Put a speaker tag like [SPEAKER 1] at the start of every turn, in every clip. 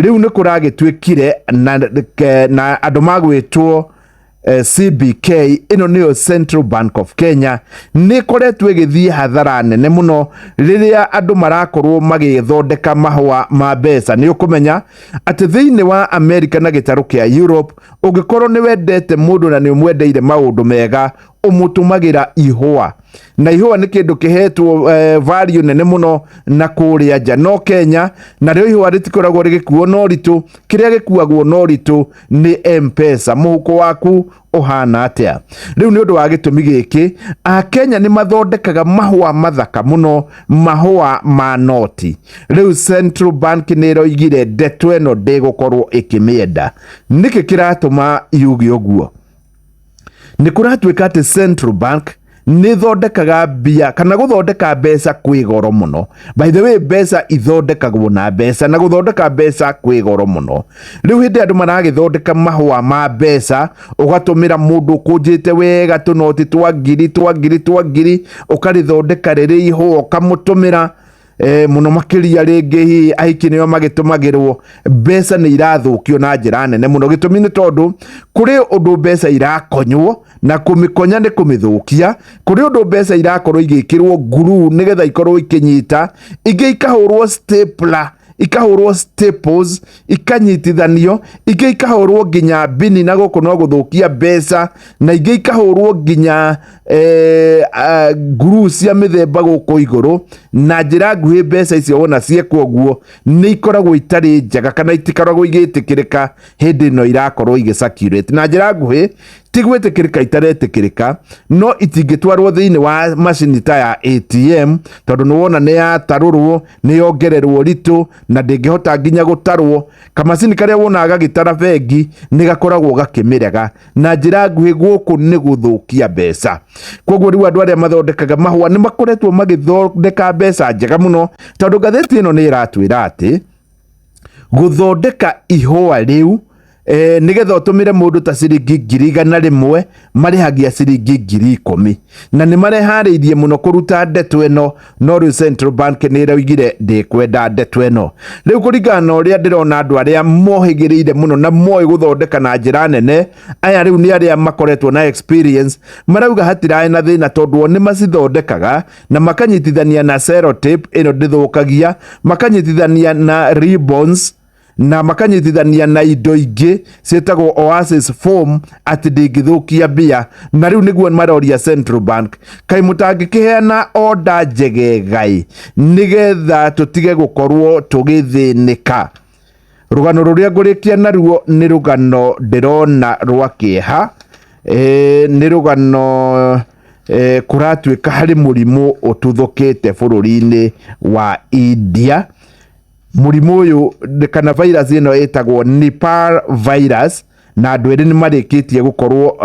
[SPEAKER 1] Rĩu nĩ kũragĩtuĩkire na, na andũ magwĩtwo CBK, ĩno nĩyo Central Bank of Kenya, nĩ ĩkoretwo ĩgĩthiĩ hathara nene mũno rĩrĩa andũ marakorwo magĩthondeka mahũa ma mbeca. Nĩ ũkũmenya atĩ thĩinĩ wa America na gĩtarũ kĩa Europe, ũngĩkorwo nĩ wendete mũndũ na nĩ ũmwendeire maũndũ mega, ũmũtũmagĩra ihũa, na ihũa nĩ kĩndũ kĩhetwo value nene mũno na kũrĩa nja. No Kenya narĩo ihũa rĩtikoragwo rĩgĩkuo na ũritũ, kĩrĩa gĩkuagwo na ũritũ nĩ M-Pesa. Mũhuko waku ũhana atĩa? Rĩu nĩ ũndũ wa gĩtũmi gĩkĩ, Akenya nĩ mathondekaga mahũa mathaka mũno, mahũa ma noti. Rĩu Central Bank nĩ ĩroigire ndeto ĩno ndĩgũkorwo ĩkĩmĩenda. Nĩkĩ kĩratũma yuge ũguo? Nĩ kũratuĩka atĩ Central Bank nĩ ĩthondekaga mbia, kana gũthondeka mbeca kwĩ goro mũno. By the way, mbeca ithondekagwo na mbeca, na gũthondeka mbeca kwĩ goro mũno. Rĩu hĩndĩ andũ maragĩthondeka mahũa ma mbeca, ũgatũmĩra mũndũ ũkũnjĩte wega tũnoti twa ngiri, twa ngiri, twa ngiri, ũkarĩthondeka rĩrĩ ihũa, ũkamũtũmĩra mũno makĩria. Rĩngĩ hihi ahiki nĩo magĩtũmagĩrwo. Mbeca nĩ irathũkio na njĩra nene mũno. Gĩtũmi nĩ tondũ kũrĩ ũndũ mbeca irakonywo, na kũmĩkonya nĩ kũmĩthũkia. Kũrĩ ũndũ mbeca irakorwo igĩkĩrwo nguru nĩgetha ikorwo ikĩnyita, ingĩ ikahũrwo stapler, ikahũrwo staples ikanyitithanio, ingĩ ikahũrwo nginya mbini, na gũkũ no gũthũkia mbeca, na ingĩ ikahũrwo nginya nguru cia mĩthemba gũkũ igũrũ. Na njĩra nguhĩ, mbeca icio wona ciekwo ũguo nĩ ikoragwo itarĩ njega, kana itikoragwo igĩtĩkĩrĩka hĩndĩ ĩno irakorwo igĩ circulate. Na njĩra nguhĩ, ti gwĩtĩkĩrĩka itaretĩkĩrĩka, no itingĩtwarwo thĩinĩ wa macini ta ya ATM, tondũ nĩ wona nĩ yatarũrwo, nĩ yongererwo ritũ, na ndĩngĩhota nginya gũtarwo. Kamacini karĩa wonaga gagĩtara bengi nĩ gakoragwo gakĩmĩrega. Na njĩra nguhĩ, gũkũ nĩ gũthũkia mbeca. Koguo rĩu andũ arĩa mathondekaga mahũa nĩ makoretwo magĩthondeka mbeca njega mũno, tondũ ngathĩti ĩno nĩ ĩratwĩra atĩ gũthondeka ihũa rĩu nĩgetha ũtũmĩre mũndũ ta ciringi 100,000, marĩhagia ciringi 10,000, na nĩ mareharĩirie mũno kũruta ndeto ĩno. No rĩu Central Bank nĩ ĩroigire ndĩkwenda ndeto ĩno. Rĩu kũringana na ũrĩa ndĩrona, andũ arĩa mohĩgĩrĩire mũno na moĩ gũthondeka na njĩra nene, aya rĩu nĩ arĩa makoretwo na experience, marauga hatirarĩ na thĩna, tondũ o nĩ macithondekaga na makanyitithania na sellotape ĩno ndĩthũkagia, makanyitithania na ribbons, na makanyitithania na indo ingĩ ciĩtagwo oasis foam, atĩ ndĩngĩthũkia mbia. Na rĩu nĩguo maroria Central Bank, kaĩ mũtangĩkĩheana order njegegai nĩgetha tũtige gũkorwo tũgĩthĩnĩka? Rũgano rũrĩa ngũrĩkia naruo nĩ rũgano ndĩrona rwa kĩeha. Nĩ rũgano kũratuĩka harĩ mũrimũ ũtuthũkĩte bũrũri-inĩ wa India. Mũrimũ ũyũ kana virus ĩno ĩtagwo Nipah virus, na andũ erĩ nĩ marĩkĩtie gũkorwo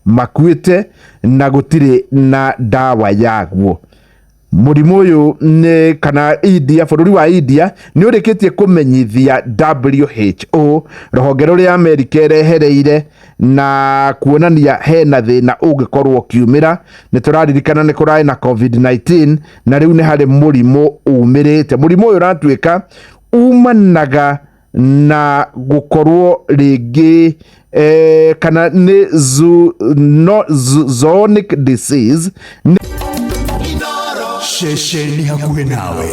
[SPEAKER 1] makuĩte, na gũtirĩ na ndawa yaguo. Mũrimũ ũyũ nĩ kana India, bũrũri wa India nĩ ũrĩkĩtie kũmenyithia WHO, rũhonge rũrĩa Amerika ĩrehereire, na kuonania hena thĩna ũngĩkorwo ũkiumĩra. Nĩ tũraririkana nĩ kũrarĩ na COVID-19, na rĩu nĩ harĩ mũrimũ umĩrĩte. Mũrimũ ũyũ ũratuĩka umanaga na gũkorwo rĩngĩ kana nĩ no, zoonotic disease.
[SPEAKER 2] Ceceni hakuhĩ nawe.